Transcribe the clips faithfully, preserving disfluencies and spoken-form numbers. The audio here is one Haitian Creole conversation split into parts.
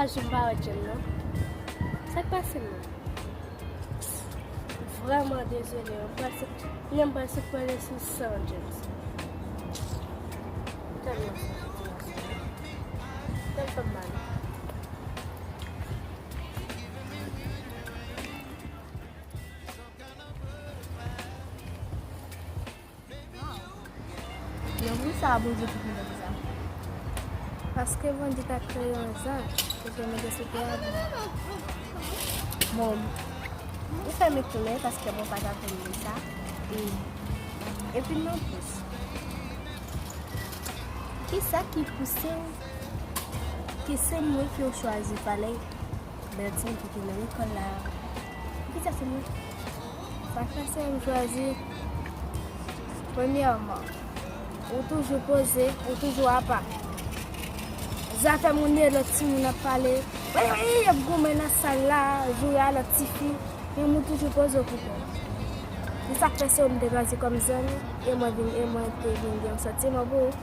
Aji m pa wè James non. Sa k pase menm? Vrèman dezole, m panse, kounye a m panse pran leson san James. Tèlman sa, tèlman sa. Tèl fè m mal. Nan kou sa a, Bondye te fè sa. Paske Bondye ta kreye yon zanj pou te mete sou tè a pou. Bon, li fè m etone paske mwen pa t atann de sa. E, epi nan plis, kisa ki pouse w ke se mwen ke w chwazi pale? Bèl timoun ki te nan lekòl la. Poukisa se mwen? Sa k fè se m chwazi? Premyèman, ou toujou poze, ou toujou apa. Zafè moun e lòt timoun ap pale, wi, wi, y ap goumen nan sal la, joure a lòt tifi, men ou toujou poze w pou kò w. Se sa k fè se ou m te chwazi kòm zanmi, e mwen vin, e mwen te vin gen yon santiman pou ou.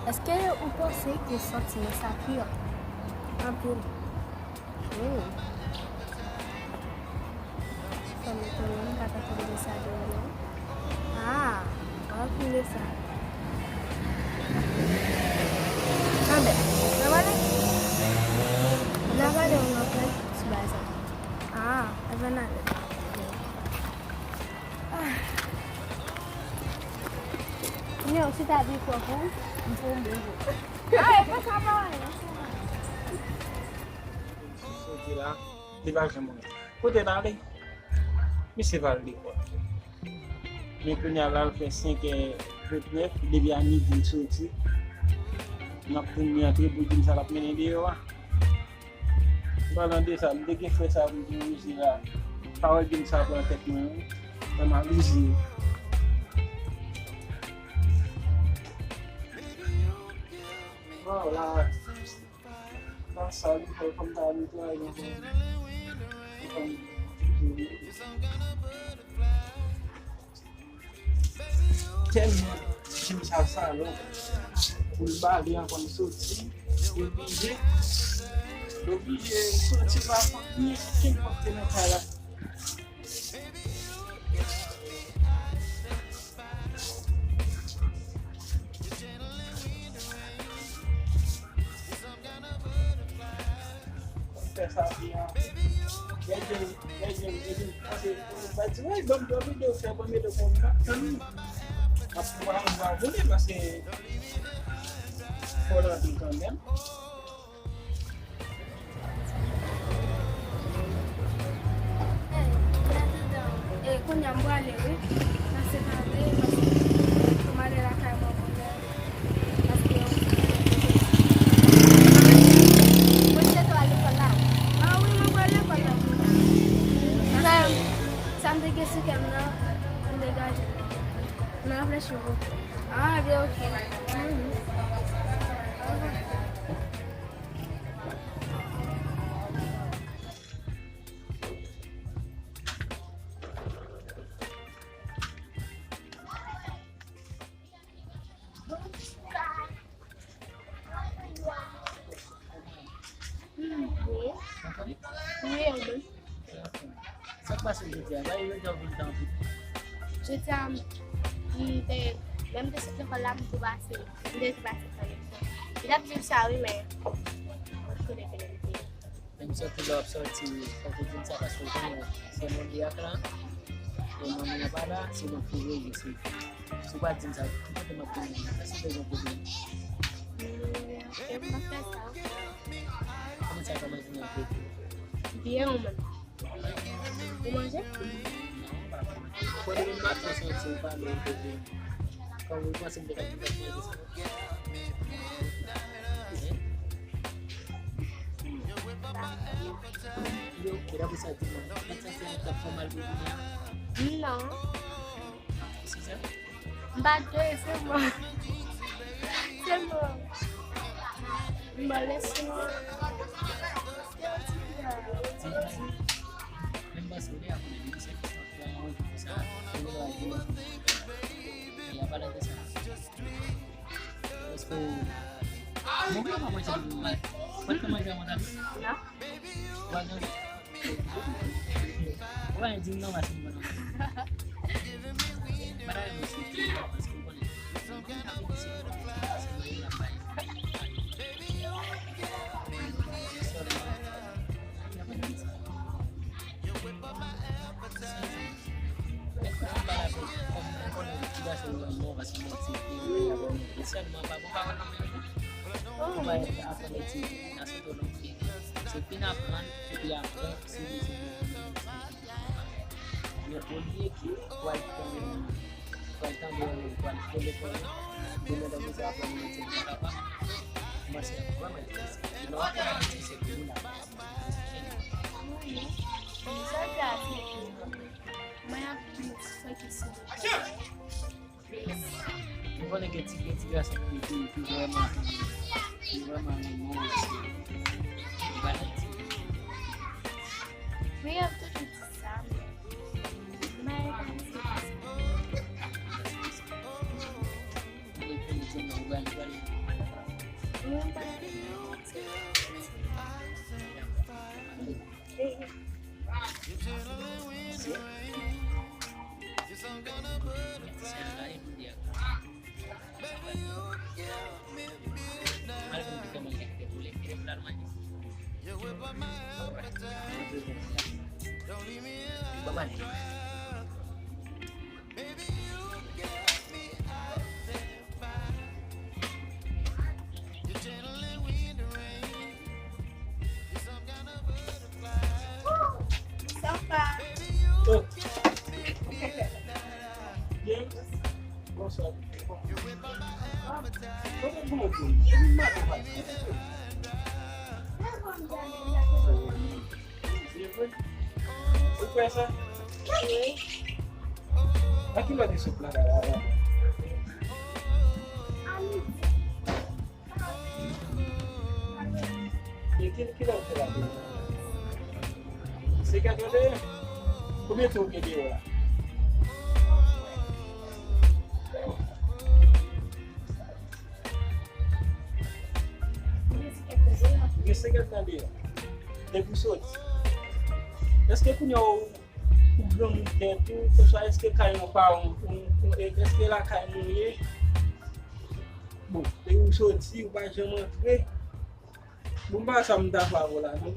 Èske ou panse ke santiman sa pi anpil? Hmm. Sa m etone, m pa t atann de sa de ou non. Ah, w ap koule sa. Anben, n a pale? N a pale ou non frè? Sou bagay sa. Ah, anben n ale. Ah. Non, si ta vin pran pou m, m pou m bouge. Ah, e pa sa pa anyen. Soti la, li pa janm wè. Kote l ale? Misye pa al lekòl. Men kounye a la, l fè senkè vennèf, depi a midi l soti. N ap tann li antre pou l di m sa l ap mennen deyò a. Palan de sa, m te gen frè sa pou m te rizye la. Pawòl di m sa pran tèt mwen, wi. Mwen m a rizye. Bon, la, la sal, fò m ta netwaye ankò. Tèlman James sa salòp, pou l bale ankò, m soti, li oblije, li oblije soti pa fòt, ni kenpòt te nan kay la. Fè sa byen. Lè James, lè James, lè James panse, pa di, "Wi, ban m dòmi, de fè premye de konn m ap tann li." M ap pran yon abone paske fò l antre kanmenm. Ey, an atandan, e, kounye a m prale, wi. Pase pale, paske fò m ale lakay mwen kounye a. Paske yon ti mwen chita al lekòl la. Ah wi, mwen pral lekòl la kounye a. Sa, sa m te gen sou kè m nan, m degaje. M reflechi pou. Ah, byen, ok. Mhm. Hmm, wi. Wi, anben. Sa k pase jodi a? Bagay jodi a ou vin tankou. Jodi a, m te, lè m te sot lekòl la, m tou pase. M te tou pase san leson. Li t ap di m sa, wi, men mwen konnen kote m te ye. Menm sòti lè w ap sòti, fòk ou di m sa, paske w konnen se mwen ki ak la, e manmi an pa la, se mwen ki rele, se, si w pa di m sa, kote m ap konnen, èske w te gen pwoblèm? Hmm, e m pa fè sa. Kòman sa kòmanse nan tèt ou? Byen, ou menm? Ou manje? Bon, depi maten w santi w pale, w te byen. Kòm ou panse m te ka di w manje sa? Yo, e dapre sa di mwen, ou pa t santi w t ap fè w mal pou jounen an? Non. Ou si sa? M pa dwe, se bon. Se bon. M ba leson an. Ti, ti. Menm panse w de a konnen li se konsa, fè yon jou konsa, konnen l ap vin. E an palan de sa, èske w, mwen pa manje depi maten. Mwen te manje yon tab. Ou pa gen anvi? Ou pa gen di m non, paske m konn anvi. Bagay mwen se ki, paske m konnen. Mwen ta vin isit, se mwen ki ap bay. Men olye ke w al tande, w al tande, w al tande lekòl, demen lè w bezwen aprann yon ti bagay, mwen se vrèman enterese. Lè w aprann yon ti se pou moun la. Mwen ap fè kesyon. M konnen gen ti, gen ti gason ki, ki, ki vrèman, ki vrèman renmen w, se, se pa nan ti. Men y ap toujou di sa, men, men, men, men, Ou kwè sa? Wi. A ki lè w te sot la, la, la, la? E ki, ki lè w te la? Senkant ou te ye? Konbyen tan w gen deyò la? Gen senkant tan deyò. Depi w soti. Èske kounye a ou, ou granmoun tèt ou, oswa èske kay yon paran, ou, ou, èske lakay moun ou ye? Bon, depi w soti, ou pa janm antre. Bon, m pa sa m ta fè avè w la, non.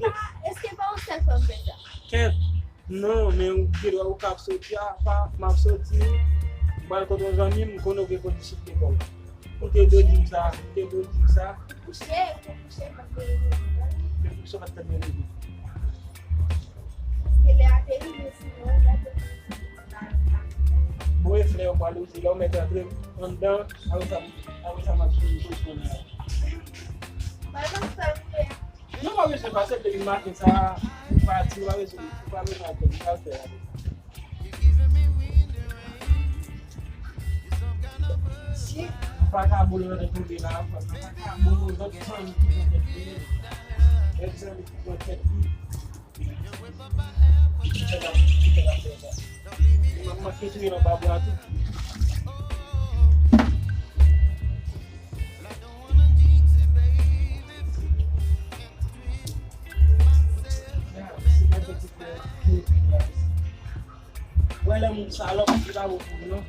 Èske pa ou sèl fè m fè sa? Kèt, non, men ou gen dwa ou ka ap soti a, pa, m ap soti, m pral kote yon zanmi m, m konnen ou gen kondisip lekòl. Ou te dwe di m sa, ou te dwe di m sa. Kouche, ou te kouche, m ap te reve. Men poukisa w pa t tande reve? Paske lè a te rive sou mwen, lè a te rive sou mwen. Bon, e flè yo pral oze, lè w mèt antre anndan, apre sa, apre sa, m ap suiv pozisyon nan la. Bay mwen sa m vle a. Non, pa bezwen pase depi maten sa, ou pati, ou pa bezwen, ou pa bezwen atann, ou pral fè a. Ou pa ka boule lòt tonbe la, ou pa ka boule lòt fanm ki tonbe. Lòt zanmi ki pran tèt li. Kite l ap, kite l ap fè sa. Mwen, mwen fè touye nan babou a tou. Wè lè moun salòp, li pa bon pou ou non.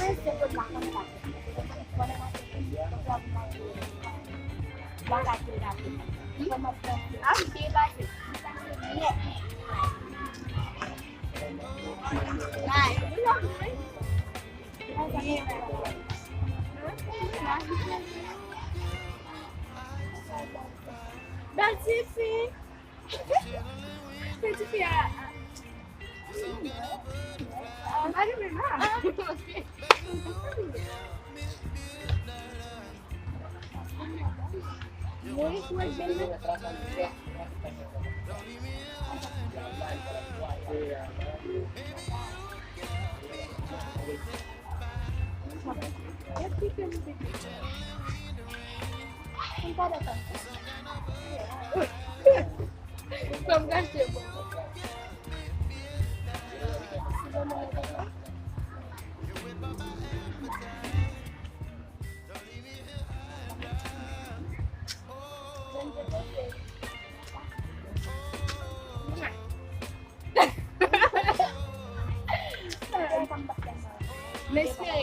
Mwen se konn pa konn pa konn. Bèl ti fi. Peti fi a. Ah, pa gen menm, ah. Fè m kache bon. M espere